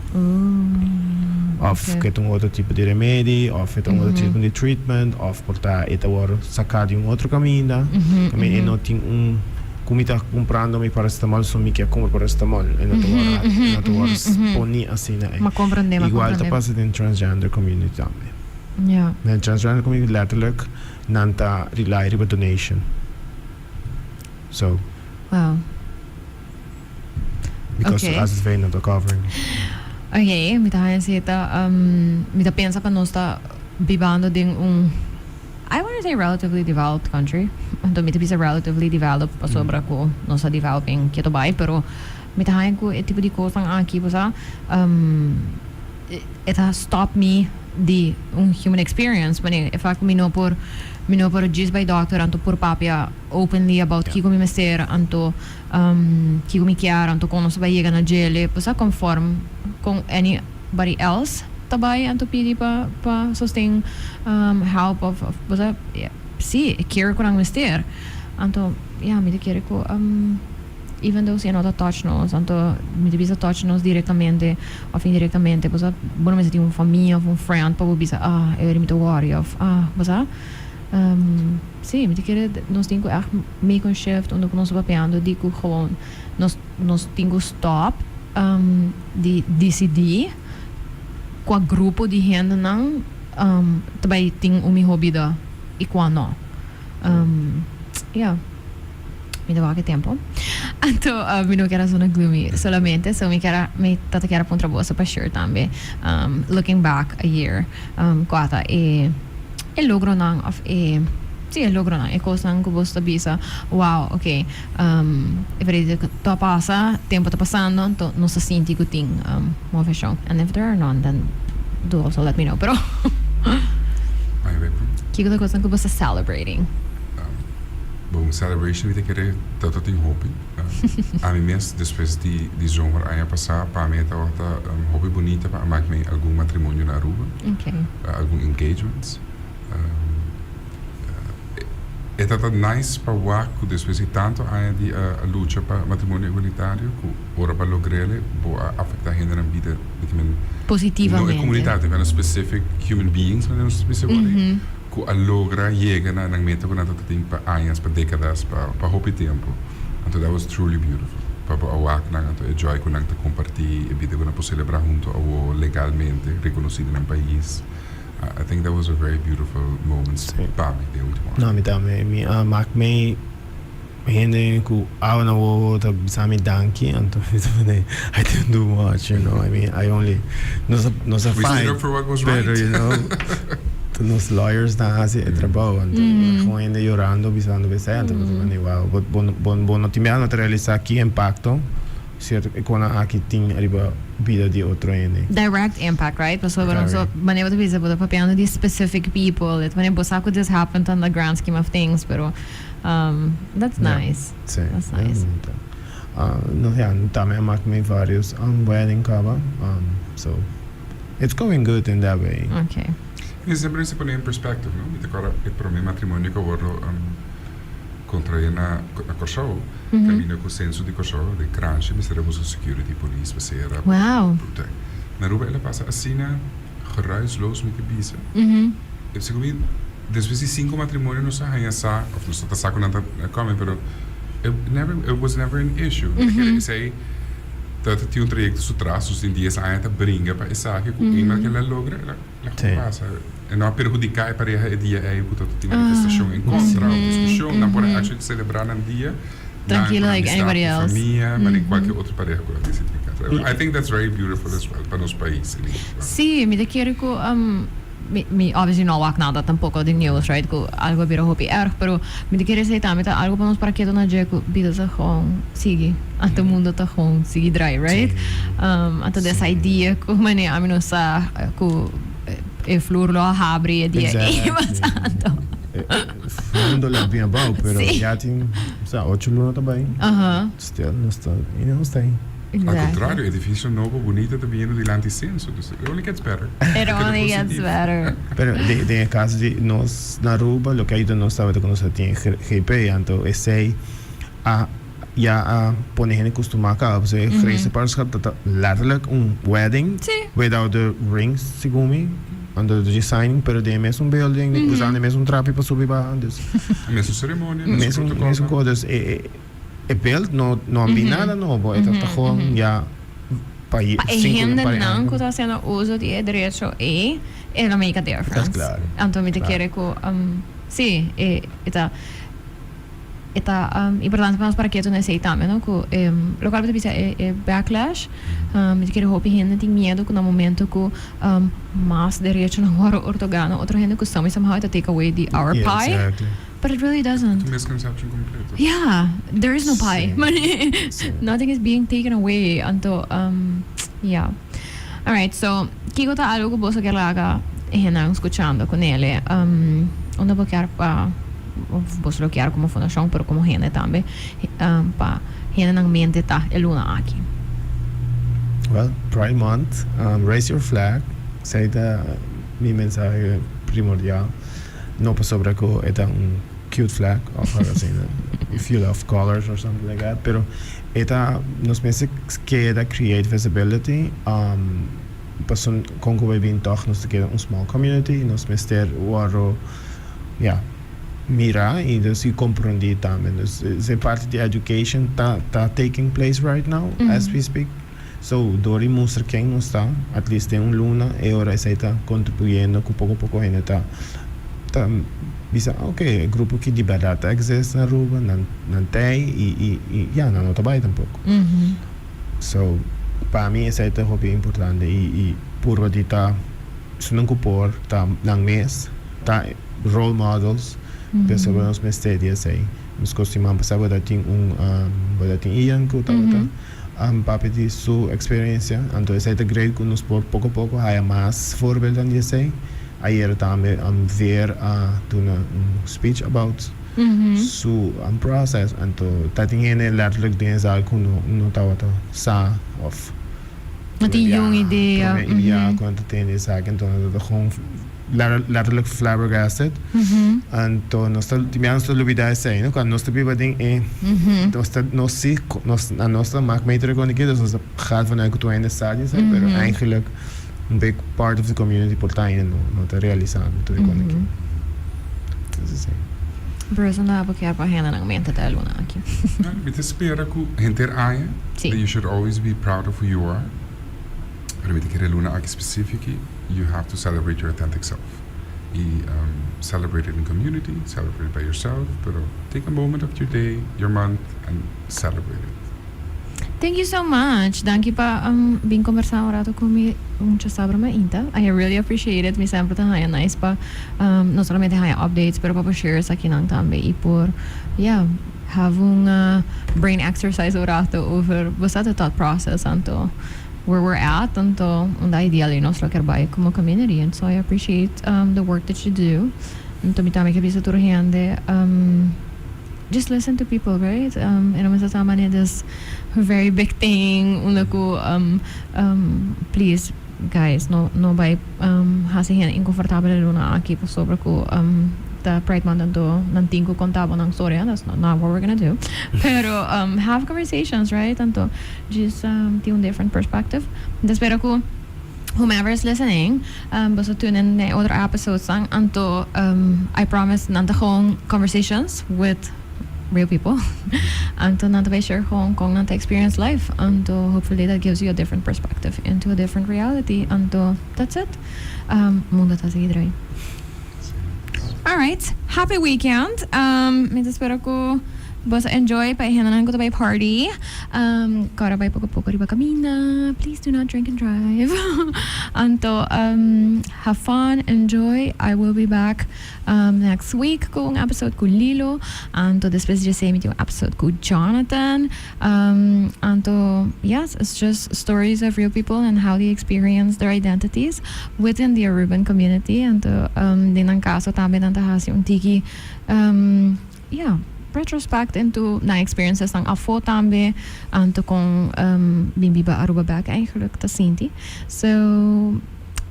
Of ku ta un otro tipo di remedi, of e ta un otro tipo di treatment, of por ta e ta wòrdu saká di un otro kaminda. Kaminda e no tin un ku mi ta kumprando mi paracetamol, so mi ke kumpra paracetamol. E no ta wòrdu, e no ta wòrdu poni asina. M'a comprende, m'a Igual ta comprende. Pasa den transgender community tambe. Den transgender community letterlijk nan ta rely riba donation. So, because AZV no ta covering. Ok, mi ta haña ta mi ta pensa pa nos ta bibando den un, I want to say, relatively developed country. Anto mi ta bisa relatively developed pasobra ku nos ta developing keto bai, pero mi ta haña ku e tipo di kosnan aki, bo sa, e ta stop mi di un human experience. Wanneer e fak mi no por just bij dokter anto por papia openly about kiko mi mester, anto kiko mi kier, anto kon nos bai yega na djele, bo sa, conform con anybody else ta bai anto pidi pa sosten, help of, bo sa, si care ku nan mester. Anto ja, mi ta kere ku even though si no ta touch nos, anto mi ta bisa touch nos directamente of indirectamente, bo sa, bo no mester tin un famia of un friend pa bo bisa: "Ah, e mi ta worry," of ah, bo sa, si mi ta kere nos tin ku echt make un shift unda ku nos ta papiando di ku gewoon nos tin ku stop di decidi kua grupo di hendenan ta bai tin un mihó bida i kua no. Ja. Mi ta wak tempo. Anto mi no kier zona gloomy solamente, so mi tata kier puntra boso pa sure tambe. Looking back a year, kua ta e logronan of e, si, e logronan, e kosnan ku boso ta bisa: "Wow, ok, e verdad ta pasa, tempo ta pasando, anto nos ta sinti ku tin moveshon." And if there are none, then do also let me know. Pero Ai, weet kiko ta kosnan ku boso ta celebrating? Bon, celebration mi ta kere dat dat tin hopi. Ami mes, despues di zomer aña pasá, pa mi tabata hopi bunita pa maak mi algun matrimonio na Aruba. Algun engagements. E tabata nice pa wak ku despues di tanto aña di lucha pa matrimonio igualitario, ku ora pa logr'e, bo a afecta hende nan bida di men, Positivamente. no e comunidad, pero specific human beings, maar nos bisa ku a logra yega na nan meta ku nan tin pa aña, pa décadas, pa hopi tempo. Anto that was truly beautiful. Pa bo a wak nan anto e joy ku nan ta kompartí, e bida ku nan por selebrá huntu awo legalmente rekonosí den nan pais. I think that was a very beautiful moments pa mi den ultimo aña. No, mi tambe. Mi a mak mei hende ku awa na wowo ta bisa mi danki, anto mi ta pone I didn't do much, you know, I mean I only nos a nos a We stood fight, up for what was right. pero you know nos lawyers ta hasi e trabou, anto gewoon hende yorando bisando besei, anto mi ta pone wow, bo bo bo bo no tin bia no ta realisa ki impacto cierto e konan aki tin ariba bida di otro hende. Direct impact, right? Pasobra nos Very. manera bo ta bisa bo ta papiando di specific people, et manera bo sa ku this happened on the grand scheme of things, pero That's nice. Sí, That's nice. Bunita. No, ja, tambe a mak mi varios wedding kaba. So, it's going good in that way. Okay. Mi semper mester pone in perspective, no? Mi ta kòrda e promé matrimonio ku a wòrdu kontraé na Kòrsou, kaminda ku senso di Kòrsou, den Kranshi, mester a buska security, polis, pasera, Wow. protect. Na Aruba el a pasa asina geruisloos, mi ke bisa. E segun mi, despues di sinku matrimonio nos a haña sa, of nos ta sa ku nan ta kome, pero it never, it was never an issue. Mi ta kere esei ta tin un trayekto su tras, nos tin dies aña ta bringa pa esaki, ku eenmaal ku el a logra, el a laga pasa. E no a perhudiká e pareha e dia ei ku ta tin manifestashon en kontra of diskushon, nan por a actually selebrá nan dia, nan Tranquilo ku nan like amistad, anybody ku else. famia, maar den kualke otro pareha ku a disidí kasa. I think that's very beautiful as well pa nos pais. Sí, mi ta kere ku Mi mi obviously no a wak nada tampoco di news right cu algo a bira hopi erg pero mi ta kere esey tambe ta algo pa nos para keto na dje cu bida ta gewoon sigui anto mundo ta gewoon sigui draai right anto des idea cu mane ami no sa cu e flur lo a habri e dia ey mas anto. Mundo lo a bin abao pero ya tin sa ocho luna ta bay still nos ta nos ta ey. Al contrario, edificio nobo bunita ta biniendo dilanti Censo, dus it only gets better. It only gets better. Pero den e caso di nos na Aruba, loke a yuda nos tabata cu nos a tin GP, anto esey a ya a pone hende custuma caba, pasobra e geregistreerd partnerschap ta ta letterlijk un wedding without the rings, segun mi, anto ta dje signing, pero den e mesun building, usando e mesun trapi pa subi baha, dus. E mesun ceremonia, mesun protocol. Mesun cos, dus e. E beeld no no a bin nada nobo, e ta ta gewoon ya pa Pa e sinku hende pa e nan aña. ku ta hasiendo uso di e derecho ei, e lo make a difference. Claro, Anto mi ta claro. kere ku si e e ta e ta importante pa nos para ketu na esei tambe no ku lokual bo ta bisa e e backlash mi ta kere hopi hende tin miedu ku na momento ku mas derechonan wòrdu otorgá na otro hende ku some somehow e ta take away di our Yeah, pie. exactly. But it really doesn't. Ta misconception completo. Yeah, there is no pie. Sí. Nothing is being taken away. Anto, yeah. Alright, so, kiko ta algo ku boso kier laga e hendenan skuchando ku Nele? Unda bo kier pa, of boso lo kier komo fundashon, pero komo hende tambe, pa hendenan mente ta e luna aki? Well, Pride Month, raise your flag, esei ta mi mensahe primordial. No pasobra cu e ta un cute flag of algo asina, if you love colors or something like that, pero e ta nos mester keda create visibility pasobra con cu bay bin toch nos ta keda un small community y nos mester worde ya mira y dus y comprendi tambe. Dus e parti di education ta ta taking place right now as we speak. So, dor di mustra ken nos ta, at least den un luna, e ora esei ta kontribuyendo ku poko poko hende ta ta bisa, ok, e grupo aki di bèrdat ta exist na Aruba, nan nan ta ei i i i ya, nan no ta bai tampoko. So, pa mi esei ta hopi importante i i purba di ta esunnan ku por ta nan mes ta role models, pasobra nos mester di esei. Meskos siman pasá bo ta tin un bo ta tin Ian ku tabata. Papia di su experiencia, anto esey ta great cu nos por poco poco haya mas voorbeeldan di esey. Ayer tambe Veer a duna un speech about su process, anto ta tin hende letterlijk den e zaal cu no no tabata sa of No tin yun idea. Prome idea cu nan ta tende esaki, anto nan ta gewoon letterlijk flabbergasted. Anto nos ta tin bia nos ta lubida esei, no? Cuando nos ta biba den e nos ta nos si nos na nos ta mak meter con aki, dus nos ta gaat vanuit cu tur hende sa di esei, pero eigenlijk un big part of the community por ta ainda no no ta realisando tur e con aki. Dus esei. Bruce, unda bo kier pa hendenan mente ta e luna aki? Mi ta spera ku henter aña that you should always be proud of who you are, pero mi ta kere e luna aki specific you have to celebrate your authentic self y celebrate it in community, celebrate it by yourself, pero take a moment of your day, your month and celebrate it. Thank you so much. Danki pa bin conversa un rato cu mi un chasabra mainta. I really appreciate it. Mi semper ta haya nice pa no solamente haya updates pero pa por share esakinan tambe y por yeah have un brain exercise un rato over bo sa the thought process anto where we're at anto unda ideally nos lo kier bay como community and so I appreciate the work that you do. Anto mi tambe kier bisa tur hende. Just listen to people, right? E no mester ta manera this very big thing unda ku please guys no no bai hasi hende inkonfortabel e luna aki pasobra ku ta Pride Month anto nan tin ku konta bo nan storia, that's not what we're gonna do. Pero have conversations, right? Anto just tin un different perspective. Mi ta spera ku whomever is listening boso tune in den otro episodes nan anto I promise nan ta gewoon conversations with real people anto nan ta bay share gewoon con nan ta experience life anto hopefully that gives you a different perspective into a different reality anto that's it mundo ta sigui draai. Alright happy weekend mi ta spera cu boso enjoy pa e hendenan cu ta bay party Kòrda bai poko poko riba kaminda please do not drink and drive anto have fun enjoy I will be back next week ku un episode ku Lilo anto despues di esei mi tin un episode ku Jonathan anto yes it's just stories of real people and how they experience their identities within the Aruban community anto den nan kaso tambe nan ta hasi un tiki Ya, retrospect into nan experienciasnan afó tambe, anto con bin biba Aruba bek eigenlijk ta sinti. So,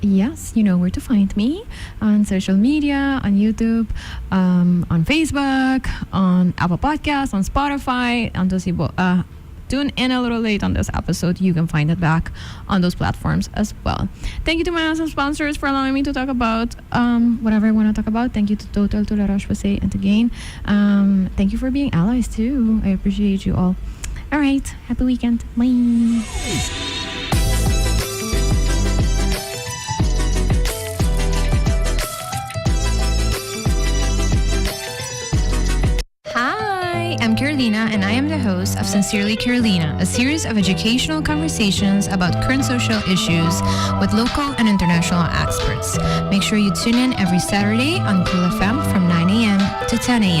yes, you know where to find me, on social media, on YouTube, on Facebook, on Apple Podcasts, on Spotify, anto si bo a tune in a little late on this episode, you can find it back on those platforms as well. Thank you to my awesome sponsors for allowing me to talk about um, whatever I want to talk about. Thank you to Total, to La Roche-Posay, and to Gain. Um, thank you for being allies too. I appreciate you all. All right, happy weekend. Bye. Hi, I'm Carolina, and I am the host of Sincerely Carolina, a series of educational conversations about current social issues with local and international experts. Make sure you tune in every Saturday on Cool FM from 9 a.m. to 10 a.m.